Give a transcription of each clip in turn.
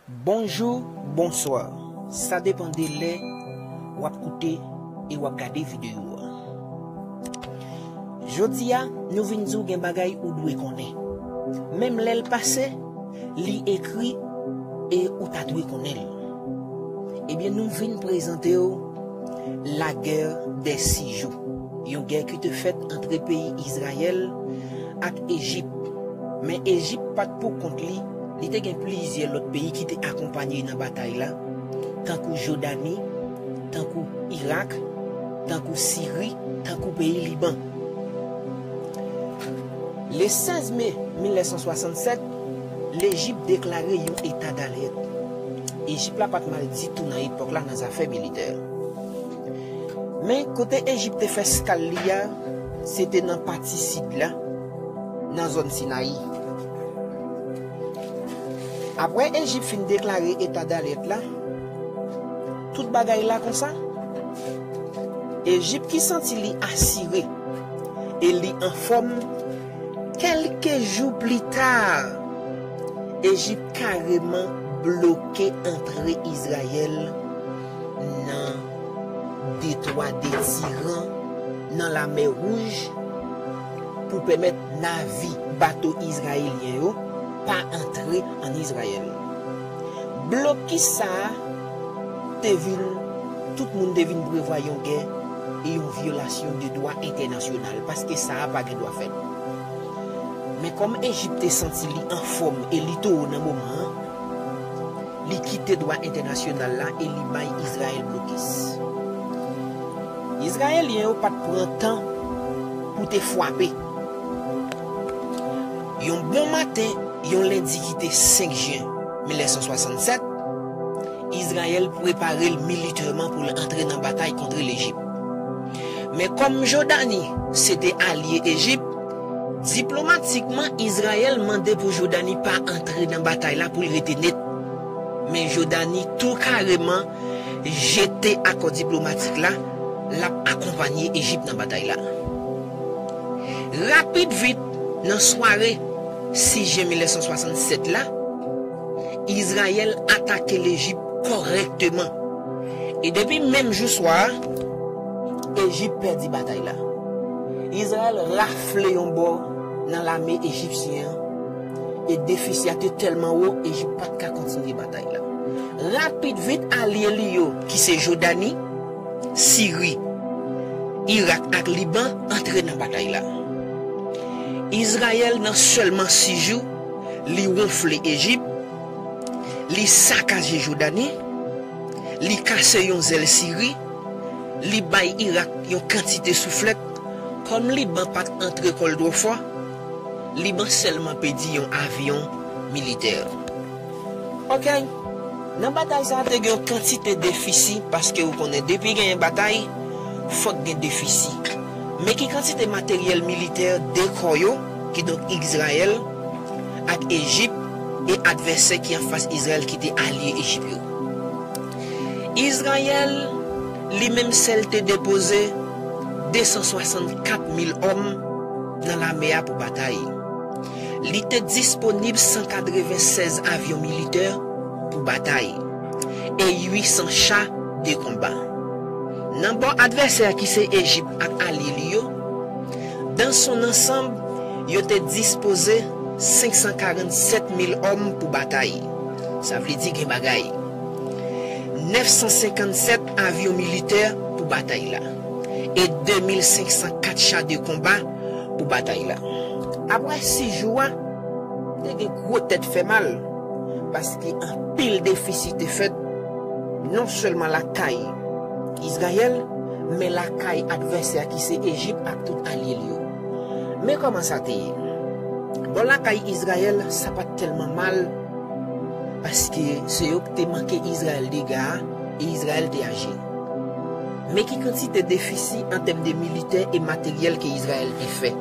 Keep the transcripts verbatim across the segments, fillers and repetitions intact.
Bonjou, bonswa. Sa depann de lè w ap koute e w ap gade videyo a. Jodi a, nou vin di w gen bagay ou dwe konnen. Menm lè l pase, li ekri e ou ta dwe konnen l. Ebyen, nou vin prezante w la guerre des six jours, yon gè ki te fèt antre peyi Izrayèl ak Ejip. Men Ejip pa t pou kont li, li te gen plizyè lòt peyi ki te akonpanye nan batay la, tankou Jòdani, tankou Irak, tankou Siri, tankou peyi Liban. Le sèz me mil nèf san swasannsèt, Lejip deklare yon eta dalèt. Ejip la pa t mal ditou nan epòk la nan zafè militè. Men kote Ejip te fè eskal li a, se te nan pati sid la, nan zòn Sinayi. Apre Ejip fin deklare eta dalèt la, tout bagay la konsa, Ejip ki santi li asire e li anfòm, kèlke jou pli ta, Ejip kareman bloke antre Izrayèl nan detwa de Tiran, nan Lamè Wouj, pou pèmèt navi, bato izrayelyen yo pa antre ann Izrayèl. Blokis sa a te vin, tout moun te vin prevwa yon gè e yon vyolasyon de dwa entènasyonal, paske sa a pa gen dwa fèt. Men kòm Ejip te santi li anfòm e li towo nan moman an, li kite dwa entènasyonal la e li bay Izrayèl blokis. Izrayelyen yo pa t pran tan pou te frape. Yon bon maten, yon lendi ki te senk jen mil nèf san swasannsèt, Izrayèl prepare l militèman pou l antre nan batay kont Lejip. Men kòm Jòdani se te alye Ejip, diplomatikman Izrayèl mande pou Jòdani pa antre nan batay la pou l rete net. Men Jòdani tou kareman jete akò diplomatik la, l ap akonpanye Ejip nan batay la. Rapid vit, nan sware sis jen mil nèf san swasannsèt la, Izrayèl atake Lejip kòrèkteman. E depi menm jou swa a, Ejip pèdi batay la. Izrayèl rafle yon bò nan lame ejipsyen an, e defisi a te tèlman wo, Ejip pa t ka kontinye batay la. Rapid vit, alye li yo, ki se Jòdani, Siri, Irak ak Liban, antre nan batay la. Izrayèl, nan sèlman sis jou, li wonfle Ejip, li sakaje Jòdani, li kase yon zèl Siri, li bay Irak yon kantite souflèt. Kòm Liban pa t antre kò l twò fò, Liban sèlman pèdi yon avyon militè. Oke, nan batay sa a te gen yon kantite defisi, paske ou konnen depi genyen batay, fòk gen defisi. Men ki kantite materyèl militè de kò yo, kidonk Izrayèl ak Ejip, e advèsè ki anfas Izrayèl ki te alye Ejip yo. Izrayèl, li menm sèl te depoze de san swasannkat mil òm nan lame a pou batay. Li te disponib san katrevennsèz avyon militè pou batay e uit san cha de konba. Nan bò advèsè a ki se Ejip ak alye li yo, dans son ensemble, yo te dispoze senk san karannsèt mil òm pou batay. Sa vle di gen bagay. Nèf san senkannsèt avyon militè pou batay la e de mil senk san kat cha de konba pou batay la. Apre sis jou a, te gen gwo tèt fè mal, paske anpil defisi te fèt, non sèlman lakay Izrayèl, men lakay advèsè a ki se Ejip ak tout alye l yo. Men kòman sa te ye? Bò lakay Izrayèl, sa pa t tèlman mal, paske se yo ki te manke Izrayèl dega a, e Izrayèl te aji. Men ki kantite defisi an tèm de militè e materyèl ke Izrayèl te fè?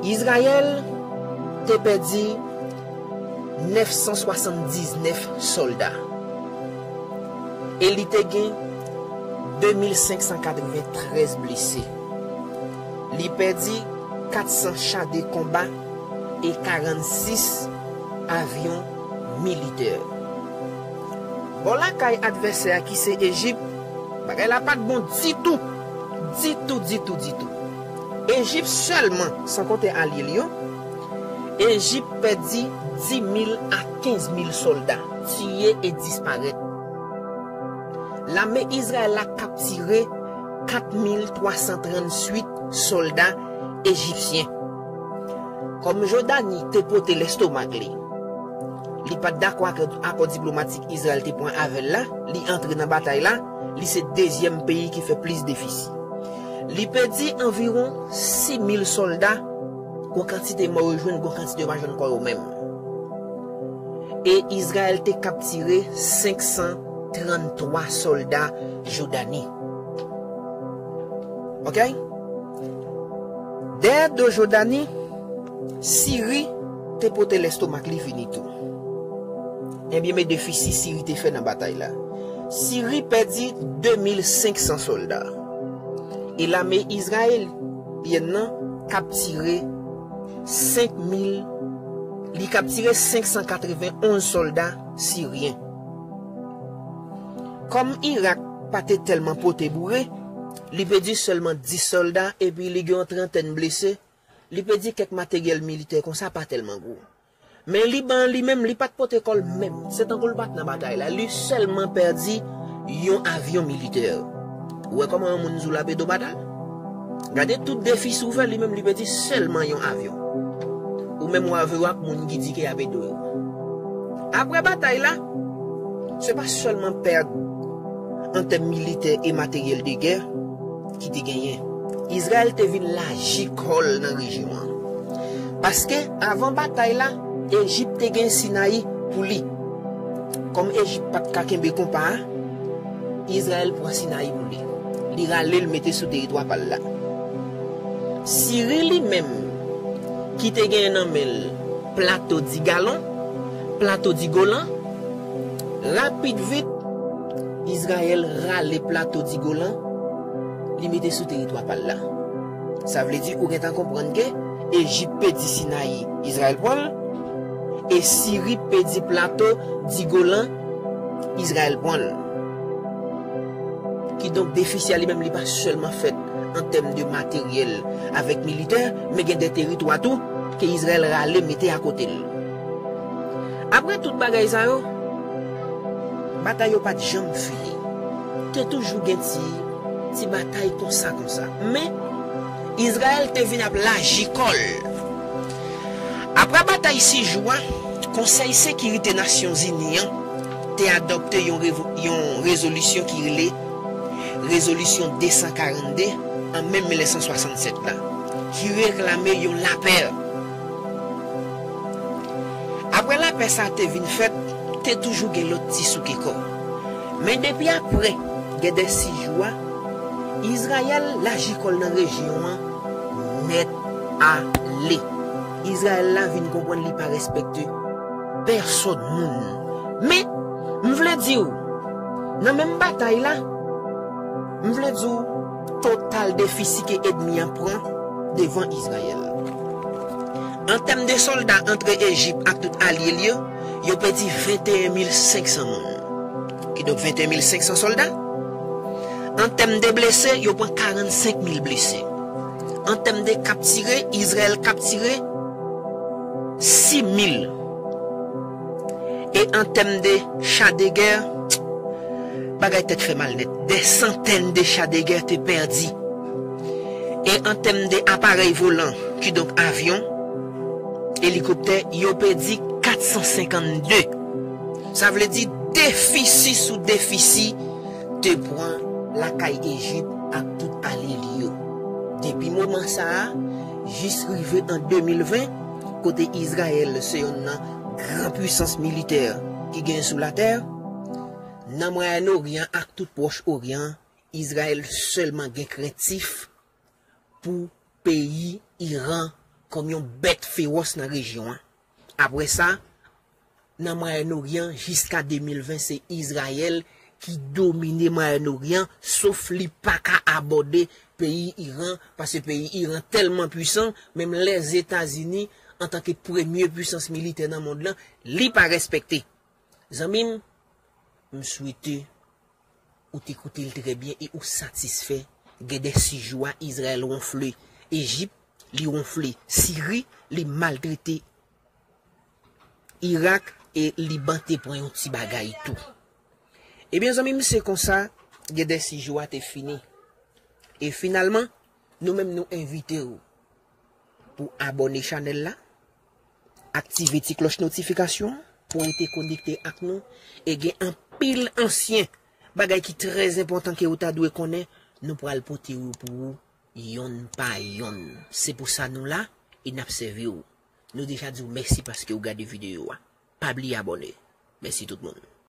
Izrayèl te pèdi nèf san swasanndiznèf sòlda e li te gen de mil senk san katreventrèz blese. Li pèdi kat san cha de konba e karannsis avyon militè. Bò lakay advèsè a ki se Ejip, bagay la pa t bon ditou. Ditou, ditou, ditou. Ejip sèlman, san konte alye l yo, Ejip pèdi dis mil a kenz mil sòlda, tiye e disparèt. Lame Izrayèl la kaptire kat mil twa san tranntuit sòlda ejipsyen. Kòm Jòdani te pote lestomak li, li pa t dakò ak akò diplomatik Izrayèl te pran avè l la, li antre nan batay la, li se dezyèm peyi ki fè plis defisi. Li pèdi anviwon sis mil sòlda, gon kantite mò yo jwenn, gon kantite yo pa jwenn kò yo menm. E Izrayèl te kaptire senk san tranntwa sòlda Jòdani. Ok? Dèyè do Jòdani, Siri te pote lestomak li vini tou. Ebyen, men defisi Siri te fè nan batay la. Siri pèdi de mil senk san sòlda. E lame izrayelyèn nan kaptire senk mil, li kaptire senk san katrevenn onz sòlda siryen. Kòm Irak pa te tèlman pote boure, li pèdi sèlman dis sòlda epi li gen yon trantèn blese, li pèdi kèk materyèl militè konsa pa tèlman gwo. Men Liban an li menm, li pa t pote kò l menm. Se tankou l pa t nan batay la. Li sèlman pèdi yon avyon militè. Ou wè kòman yon moun di w l ap ede w batay? Gade tout defisi w fè, li menm li pèdi sèlman yon avyon. Ou menm w avè w ak moun ki di ke y ap ede w yo. Apre batay la, se pa sèlman pèd an tèm militè e materyèl de gè ki te genyen. Izrayèl te vin laji kò l nan rejyon an. Paske avan batay la, Ejip te gen Sinayi pou li. Kòm Ejip pa t ka kenbe konpa a, Izrayèl pran Sinayi pou li. Li rale l mete sou teritwa pa l la. Siri li menm, ki te gen nan men l plato di Galon, plato di Golan, rapid vit, Izrayèl rale plato di Golan, li mete sou teritwa pa l la. Sa vle di ou gentan konprann ke Ejip pèdi Sinayi, Izrayèl pran l, e Siri pèdi plato di Golan, Izrayèl pran l. Kidonk, defisi a li menm, li pa sèlman fèt an tèm de materyèl avèk militè, men gen de teritwa tou ke Izrayèl rale mete akote l. Apre tout bagay sa yo, batay yo pa t janm fini. Te toujou gen ti, ti batay konsa, konsa. Men, Izrayèl te vin ap laji kò l. Apre batay sis jou a, Konsèy Sekirite Nasyonzini an te adopte yon revo-, yon rezolisyon ki rele Rezolisyon de san karannde an me mil nèf san swasannsèt la, ki reklame yon lapè. Apre lapè sa te vin fèt, te toujou gen lòt ti souke kò. Men depi apre, gen de sis jou a, Izrayèl laji kò l nan rejyon an nèt ale. Izrayèl la vin konprann li pa respekte pèsòn moun. Men, m vle di w, nan menm batay la, m vle di w, total defisi ke ènmi an pran devan Izrayèl. An tèm de sòlda antre Ejip ak tout alye l yo, yo pèdi venteyen mil senk san moun. Kidonk venteyen mil senk san sòlda. An tèm de blese, yo pran karannsenk mil blese. An tèm de kaptire, Izrayèl kaptire sis mil. E an tèm de cha de gè, bagay tèt fè mal nèt. Dè santèn de cha de gè te pèdi. E an tèm de aparèy volan, kidonk avyon, elikoptè, yo pèdi kat san senkannde. Sa vle di defisi sou defisi te pran lakay Ejip ak tout alye li yo. Depi moman sa a, jis rive an de mil ven, kote Izrayèl se yonn nan gran pwisans militè ki gen sou latè, nan Mwayen Oryan ak tout Pwòch Oryan, Izrayèl sèlman gen krentif pou peyi Iran kòm yon bèt fewòs nan rejyon an. Apre sa, nan Mwayen Oryan, jiska de mil ven, se Izrayèl ki domine Mwayen Oryan, sof li pa ka abòde peyi Iran, paske peyi Iran tèlman pwisan, menm Lèzetazini antanke premye pwisans militè nan mond lan, li pa respekte. Zanmi m, m swete ou te koute l trè byen e ou satisfè. Gen de sijou a, Izrayèl wonfle Ejip, li wonfle Siri, li maltrete Irak e Liban te pran yon ti bagay tou. Ebyen, zanmi m, se konsa, gen de sijou a te fini. E finalman, nou menm nou envite w pou abòne chanèl la, aktive ti klòch notifikasyon pou rete konekte ak nou. E gen anpil ansyen bagay ki trè enpòtan ke ou ta dwe konnen, nou pral pote yo pou ou yonn pa yonn. Se pou sa nou la e n ap sèvi w. Nou deja di w mèsi paske w gade videyo a. Pa bliye abòne. Mèsi tout moun.